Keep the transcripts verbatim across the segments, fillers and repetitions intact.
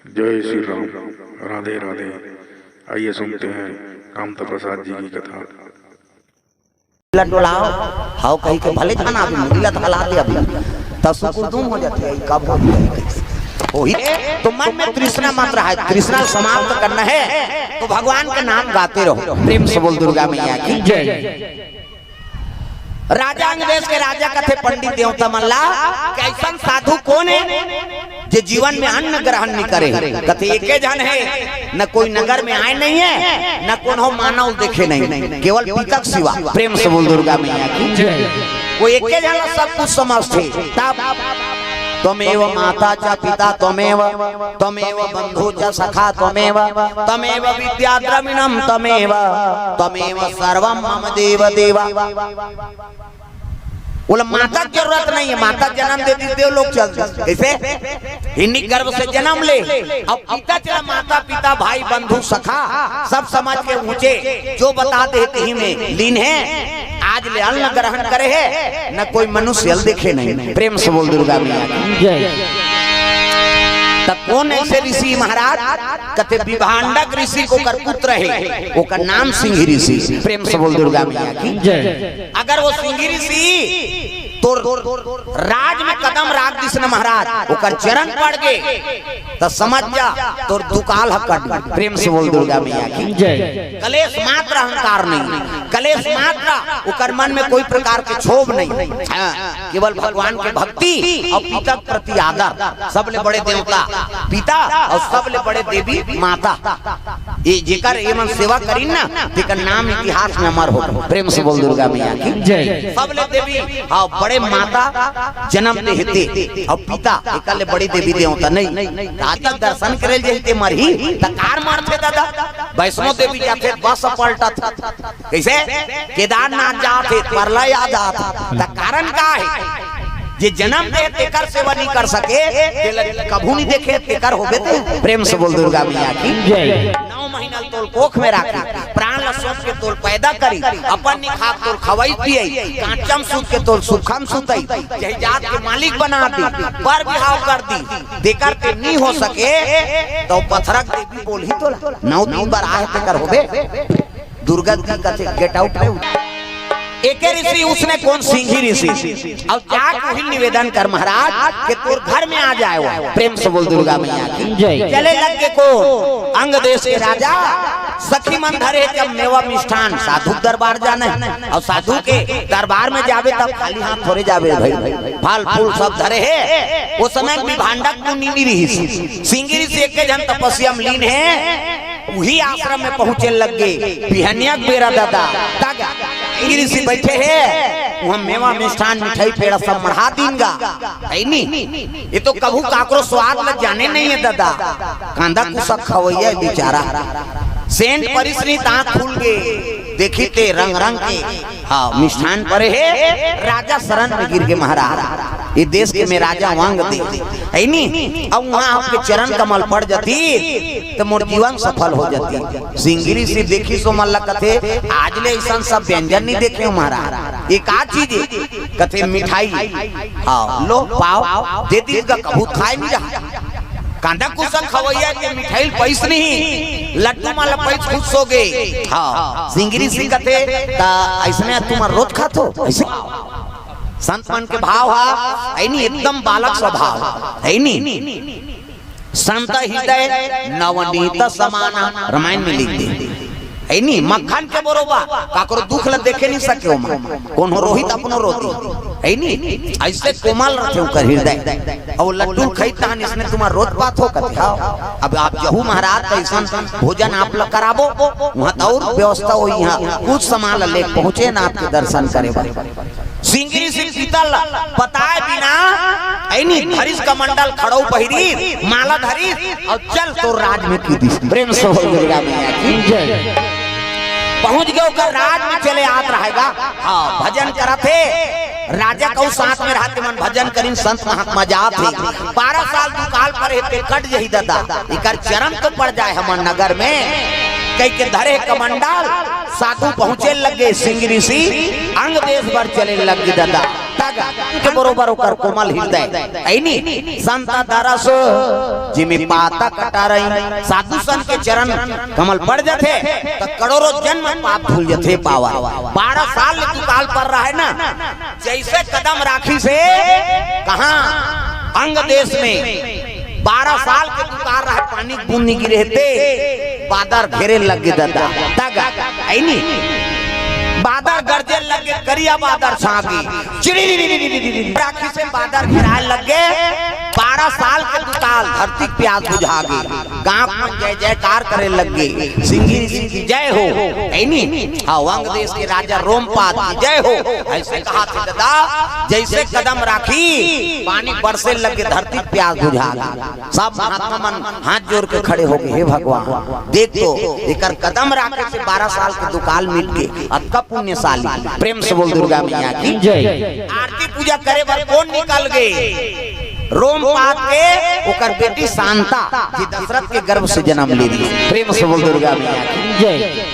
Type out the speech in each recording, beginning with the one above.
जय श्री राम। राधे राधे। आइए सुनते हैं कामता प्रसाद जी की कथा। लटोलाओ, हाव कही के भले जाना अभी मुड़ी ला हलाते अभी, त सुकुर दुम हो जाते हैं, कब हो जाए कैसे? वही तो मन में तृष्णा मत रहा है, तृष्णा समाप्त करना है तो भगवान का नाम गाते रहो। प्रेम से बोल दुर्गा मैया की जय। राजा अंग देश के राजा कथे पंडित देवता मन ला, कैसन साधु कोन हे जे जीवन में अन्न ग्रहण नहीं करे? कथे एके झन हे, न कोई नगर में आए नहीं है, न कोनो मानव देखे नहीं, केवल पिता के सिवा। प्रेम से बोल दुर्गा मैया की जय। वो एके झन ला सब कुछ समझथे। तब त्वमेव माता च पिता त्वमेव, त्वमेव बंधु च सखा त्वमेव, त्वमेव विद्या द्रविणम त्वमेव, त्वमेव सर्वम मम देव देव। बोला माता की जरूरत नहीं है, माता जन्म दे दी, देव लोग चल दी। कैसे? हिरणी गर्भ से जन्म ले, अब पिता चला, माता पिता भाई बंधु सखा सब समझ के ऊंचे जो बता दे तिही में लीन है। आज ले अन्न ग्रहण करे है, न कोई मनुष्य देखे नहीं। प्रेम से बोल दुर्गा मैया की जय। त कोन ऐसे ऋषि महाराज? कथे विभांडक ऋषि को कर पुत्र है, ओकर नाम सिंह ऋषि। प्रेम से बोल दुर्गा मैया की जय। अगर वो सिंह ऋषि तोर राज में कदम राख दिस न महाराज, ओकर चरण पड़ गे, त समझ जा तोर दुकाल ह कट गे। प्रेम से बोल दुर्गा मैया की जय। कलेश मात्र, अहंकार नहीं, कलेश मात्र, ओकर मन में कोई प्रकार के क्षोभ नहीं। हाँ, केवल भगवान के भक्ति और पिता के प्रति आदर। सबले बड़े देवता पिता और सबले बड़े देवी माता। ये जेकर ये मन सेवा करीन ना, तेकर नाम इतिहास में अमर हो। प्रेम से बोल दुर्गा मैया की जय। सबले देवी, हाँ, बड़े माता जन्म दे हेते, और पिता एकर ले बड़े देवी देवता नहीं। आज तक दर्शन करे जे हेते मरही, त कार मारथे दादा। वैष्णो देवी जाथे, बस पलटत। कैसे? केदारनाथ जात हे, परलय आ जात हे। त कारण का है? जे जन्म दे तेकर सेवा नहीं कर सके, तेला कभू नहीं देखे, तेकर होबे ते। प्रेम से बोल दुर्गा मैया की जय। नौ महीना तोल कोख में राखे, प्राण ला सौंप के तोल पैदा करी, अपन नहीं खात तोल खवाई पियाई, कांचम सूत के तोल सुखम सुतई, जही जात के मालिक बना दी, पर बिहाव कर दी, तेकर ते नहीं हो सके, तो पथरक देवी बोलही तोला, नौ दिन बर आहे तेकर होबे। दुर्गा जी कथे, "Get out रे।" एके ऋषि उसने कोन? सिंही ऋषि। और जाके उही निवेदन कर महाराज कि तोर घर में आ जाए वो। प्रेम से बोल दुर्गा मैया की जय। चले लग गे कोन? अंग देश के राजा। सखी मन धरे जब मेवा मिष्ठान, साधु के दरबार जाना है। और साधु के दरबार में जाबे तब खाली हाथ थोड़े जाबे भाई, फल फूल सब धरे हे। वो समय विभांडक मुनि नहीं रही, सिंही ऋषि एके झन तपस्या में लीन हे। उही आश्रम में पहुंचे लग गे। बिहनिया के बेरा दादा, तक सिंह ऋषि बैठे हे, वहां मेवा मिष्ठान मिठाई पेड़ा सब मढ़ा दीन गा। है नी? ये तो कभू काकरो स्वाद ल जाने नहीं है दादा। कांदा कुसक खवैया बेचारा। सेंट परिस नहीं, त आँख खुल गे, देखी ते रंग रंग के। हाँ, मिष्ठान परे हे, राजा शरण में गिर गे महाराज। ये देश के में राजा वांग दे, है नी? अब वहाँ आपके चरण कमल पड़ जाती, त मोर जीवन सफल हो जाती। सिंह ऋषि देखिस ओमन ला कथे, "आज ले अइसन सब व्यंजन नहीं देखे हो महाराज, ये का चीज है?" कथे, "मिठाई।" हाँ, लो पाव, दे दीस गा, कभू खाए नहीं रहा। कांदा कुसक खवैया के मिठाई पैस नहीं, लड्डू मन ला पैस खुश हो गे। हाँ, सिंह ऋषि कथे, "त अइसने तुमन रोज खाथो?" अइसे संत मन के भाव हा, है नी, एकदम बालक स्वभाव, है नी? संत हृदय नवनीत समाना, रामायण में लिख दे, है नी? मक्खन के बरोबर, काकरो दुख ला देखे नहीं सके ओमा, कोनो रोही त अपनो रोती, है नी? अइसे कोमल रथे ओकर हृदय। अउ लड्डू खई तहन इसने तुम्हार रोज पाथो कथे, हाँ। अब आप जहू महाराज त अइसन भोजन आप ला कराबो, वहाँ त अउ व्यवस्था होई, यहाँ कुछ सामान ला लेके पहुँचे ना आपके दर्शन करे बर। सिंह ऋषि पिता ल बताए बिना, है नी, धरिस कमंडल खड़ऊ पहिरी, माला धरिस, अउ चल तोर राज में कूदिस। प्रेम से बोल दुर्गा मैया की जय। पहुंच गे ओकर राज में, चले आत रहेगा। हाँ, भजन करत हे, राजा कहूँ साथ में रहते मन भजन करिन, संत महात्मा जात हे। बारह साल दुकाल परे हे, ते कट जही दादा, एकर चरण तो पड़ जाए हमर नगर में। कहि के धरे कमंडल, साधु पहुँचे लगे, सिंह ऋषि अंग देश बर चले लगे दादा। के बरोबर ओकर कोमल हृदय, है नी? संत दरस जिमि पातक टरई, साधु संत के चरण कमल पड़ जाथे, त करोड़ों जन्म पाप धुल जाथे पावन। बारह साल ले दुकाल पर रहे ना, जैसे कदम राखिस हे, कहाँ? अंग देश में। बारह साल के दुकाल रहे, पानी के बूंद नी गिरे हे ते, बादर घेरे लग गे ददा, तगा, है नी? बादर गरजे लग गे, करिया बादर छा गे, चिड़ी राखिस हे बादर घेराय लग गे। बारह साल के दुकाल, धरती के प्यास बुझा गे। गांव मन जय जयकार करे लग गे, सिंगी ऋषि की जय हो, है नी? हाँ, अंग देश के राजा रोमपाद की जय हो। ऐसे कहाथे ददा, जैसे कदम राखिस, पानी बरसे लग गे, धरती के प्यास बुझा गे। सब महात्मा मन हाथ जोर के खड़े हो गे, हे भगवान, देख तो, एकर कदम राखे से बारह साल के दुकाल मिट गे, अतका पुण्यशाली। प्रेम से बोल दुर्गा मैया की। जय। आरती पूजा करे बर कोन निकल गे? रोमपाद के ओकर बेटी शांता, जे दशरथ के गर्भ से जन्म ले रहिस। प्रेम से बोल दुर्गा मैया की। जय।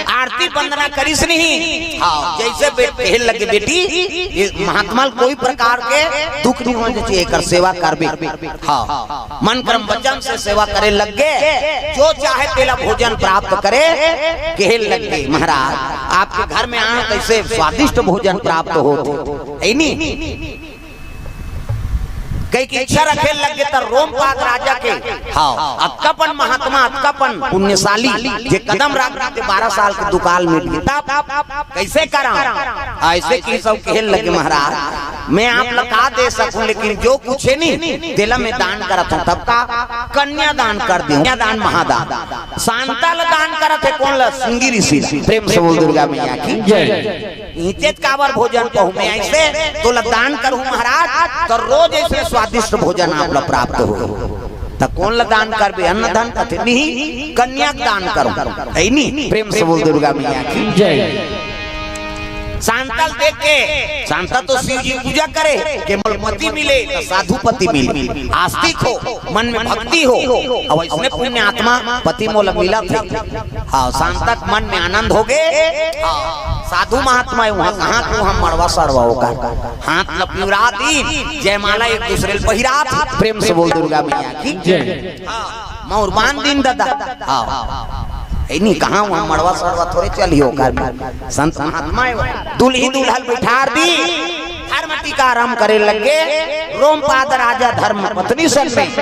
आरती वंदना करिस नहीं। हाँ, जैसे बे-, कहे लगे, बेटी, ये महात्मा ल कोई प्रकार के दुख नहीं होना चाहिए, एकर सेवा करबे। हाँ, मन कर्म वचन से सेवा करे लग गे, जो चाहे तेला भोजन प्राप्त करे, कहे लग गे, महाराज, आपके घर में आए, कैसे स्वादिष्ट भोजन प्राप्त होत, है नी? कई के इच्छा रखे लग गे, त रोमपाद राजा के, हाँ, अतकापन महात्मा, अतकापन पुण्यशाली, जे कदम राख के बारह साल के दुकाल मिट गे, तब कैसे करा? ऐसे कि सब कहे लगे, महाराज, मैं आप ला का दे सकूं, लेकिन जो कुछ हे नी, तेला मैं दान करत हूं। तब का? कन्यादान कर दियो, कन्यादान महादान। शांता ला दान करत हे कोन ला? सिंगी ऋषि ला। प्रेम से बोल दुर्गा मैया की। जय। इतेच काबर भोजन पहू में ऐसे तोला दान करूं महाराज, त रोज ऐसे स्वादिष्ट भोजन आप ला प्राप्त हो। त कोन ला दान करबे? अन्न धन कथे नहीं, कन्या के दान करो, है नी? प्रेम से बोल दुर्गा मैया की। जय। शांता ल देख के, शांता तो शिव जी पूजा करे के मोला पति मिले, त साधु पति मिले, आस्तिक हो, मन में भक्ति हो, अब ऐसने पुण्य आत्मा पति मोला मिलत हे। हाँ, शांता के मन में आनंद हो गे। हाँ, साधु महात्मा हे, वहाँ कहाँ को हम मड़वा सड़वा होकर हाथ ल पिवरा दिन, जयमाला एक दूसरे ल पहिरा दिन। प्रेम से बोल दुर्गा मैया की। जय। हाँ, मौर बांध दिन दादा। हाँ, है नी, कहाँ वहाँ मड़वा सड़वा थोड़े चली होकर। संत महात्मा हे, दुल्ही दुल्हन बैठार दी। धर्म टीका आरंभ करे लग गे। रोमपाद राजा धर्म पत्नी सन में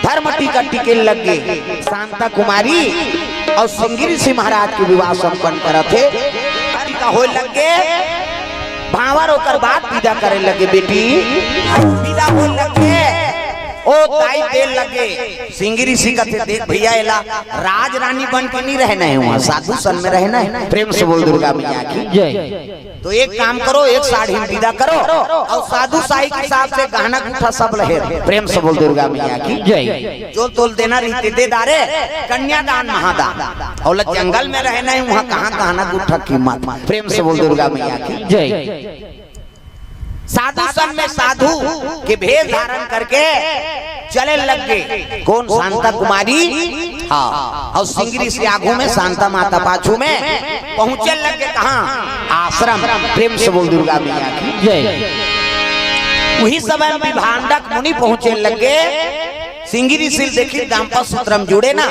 धर्म टीका टिके लग गे। शांता कुमारी अउ सिंगी ऋषि महाराज के विवाह संपन्न करत हे। टीका होय लग गे। भांवर ओकर बाद विदा करे लग गे, बेटी विदा होय लग गे। ओ दाई दे लग गे। सिंगी ऋषि कथे, देख भैया, एला राज रानी बन के नहीं रहना हे, वहाँ साधु सन में रहना हे। प्रेम से बोल दुर्गा मैया की। जय। तो एक काम करो, एक साढ़ी विदा करो अउ साधु साही के हिसाब से गहना गुठा सब लहे रहो। प्रेम से बोल दुर्गा मैया की। जय। जो तोल देना रहिथे दे डारे, कन्यादान महादान। अउ ल जंगल में रहना हे, वहाँ कहाँ गहना गुठा कीमत। प्रेम से बोल दुर्गा मैया की। जय। साधु सन में साधु के भेष धारण करके चले लग गे। कोन? शांता कुमारी। हाँ, अउ सिंगी ऋषि आगू में, शांता माता पाछू में। पहुंचे लग गे कहाँ? आश्रम। प्रेम से बोल दुर्गा मैया की। जय। उही समय विभांडक मुनि पहुंचे लग गे। सिंगी ऋषि ल देखिन, दाम्पत्य सूत्र में जुड़े ना।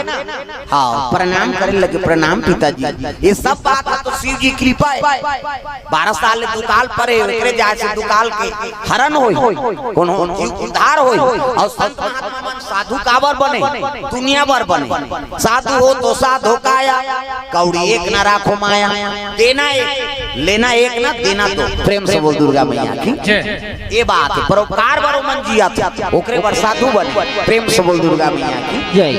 हाँ, प्रणाम करे लग गे, प्रणाम पिताजी। ये सब बात हे तो शिव जी कृपा हे। बारह साल ले दुकाल परे, ओकरे जाय से दुकाल के हरण होई, कोनो जीव उद्धार होई। अउ संत महात्मा मन साधु काबर बने? दुनिया बर बने। साधु हो तो साधो काया, कौड़ी एक ना राखो माया। देना एक, लेना एक ना, देना दो। प्रेम से बोल दुर्गा मैया की। जय। ये बात हे, परोपकार बर मन जियत हे, ओकरे बर साधु बने। प्रेम से बोल दुर्गा मैया की। जय।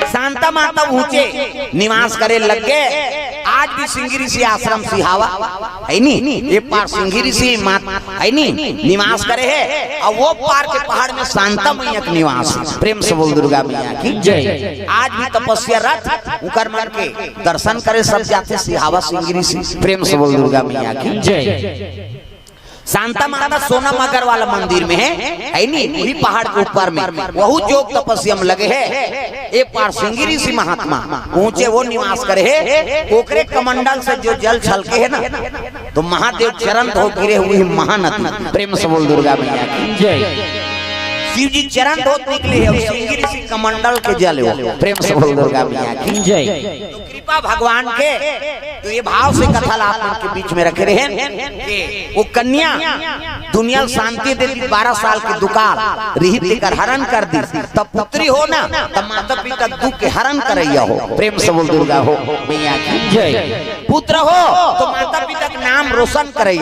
शांता माता ऊंचे निवास करे लग गे। आज भी सिंगी ऋषि आश्रम सिहावा हे नी, ये पार सिंगी ऋषि मात हे नी, निवास करे हे, अउ वो पार के पहाड़ में शांता मैया के निवास हे। प्रेम से बोल दुर्गा मैया की। जय। आज भी तपस्या रत उकर मन के दर्शन करे सब जाथे सिहावा सिंगी ऋषि। प्रेम से बोल दुर्गा मैया की। जय। शांता माता सोनम अग्रवाल मंदिर में हे, हे नी, वही पहाड़ के ऊपर में, वहू जोग तपस्या में लगे हे। ए पार सिंगी ऋषि महात्मा पहुंचे, वो निवास करे हे। ओकरे कमंडल से जो जल छलके हे ना, तो महादेव चरण धो गिरे हुए महानदी। प्रेम से बोल दुर्गा मैया की। जय। शिव जी चरण धोत निकले हे और सिंगी ऋषि कमंडल के जल हो। प्रेम से बोल दुर्गा मैया की। जय। कृपा भगवान के। तो ये भाव से कथा ला आप मन के बीच में रखे रहे कि वो कन्या दुनिया ल शांति दे दी, बारह साल के दुकाल रिहित तेकर हरण कर दी, तब पुत्री हो ना, तब माता पिता के दुख के हरण करैया हो। प्रेम से बोल दुर्गा हो मैया की। जय। पुत्र हो तो माता पिता के नाम रोशन करैया।